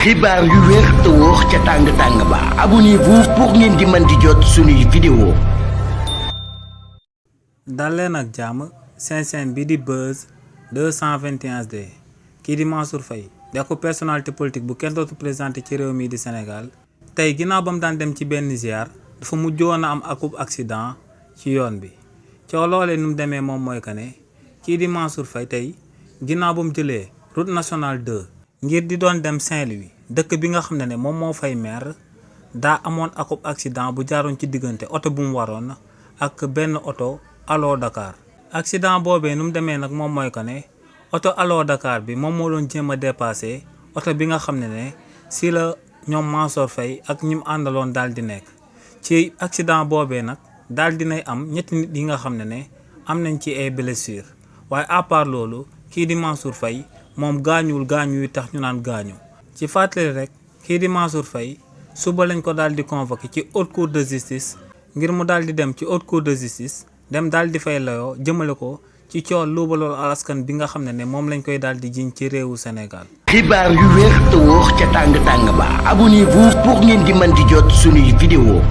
xibaar yu wér te wóor ca tàng ba abonnez-vous pour ngeen di mën di jot suñuy vidéo. dal leen ak jàmm seen chaîne bi di Buzz 221D kii di Mansour Faye da ko personnalité politique bu kenn dootu présenté ci réew mi di Sénégal tey ginnaaw ba mu daan dem ci benn ziar dafa mujjoon a am akub accident ci yoon bi coow loolee nu mu demee moom mooy que ne kii di Mansour Faye tey ginnaaw ba mu jëlee route nationale 2 ngir di doon dem Saint-Louis dëkk bi nga xam ne moom moo fay maire daa amoon akub accident bu jaaroon ci diggante oto bu mu waroon ak benn oto Allo Dakar. accident boobee nu mu demee nag moom mooy que ne oto Allo Dakar bi moom moo doon jéem a dépassé oto bi nga xam ne si la ñoom Mansour Faye ak ñi mu àndaloon daal di nekk ci accident boobee nag daal dinay am ñetti nit yi nga xam ne am nañ ci ay blessures waaye à part loolu kii di Mansour Faye moom gaañuwul gaañu yu tax ñu naan gaañu ci fàttali rek kii di Mansour Faye suba lañ ko daal di convoqué ci haute cour de justice ngir mu daal di dem ci haute cour de justice dem daal di fay layoo jëmale ko ci coow luubalool askan bi nga xam ne moom lañ koy daal di jiñ ci réewu Sénégal. xibaar yu wér te wóor ca tàng ba abonnez-vous pour ngeen di mën di jot suñuy vidéo.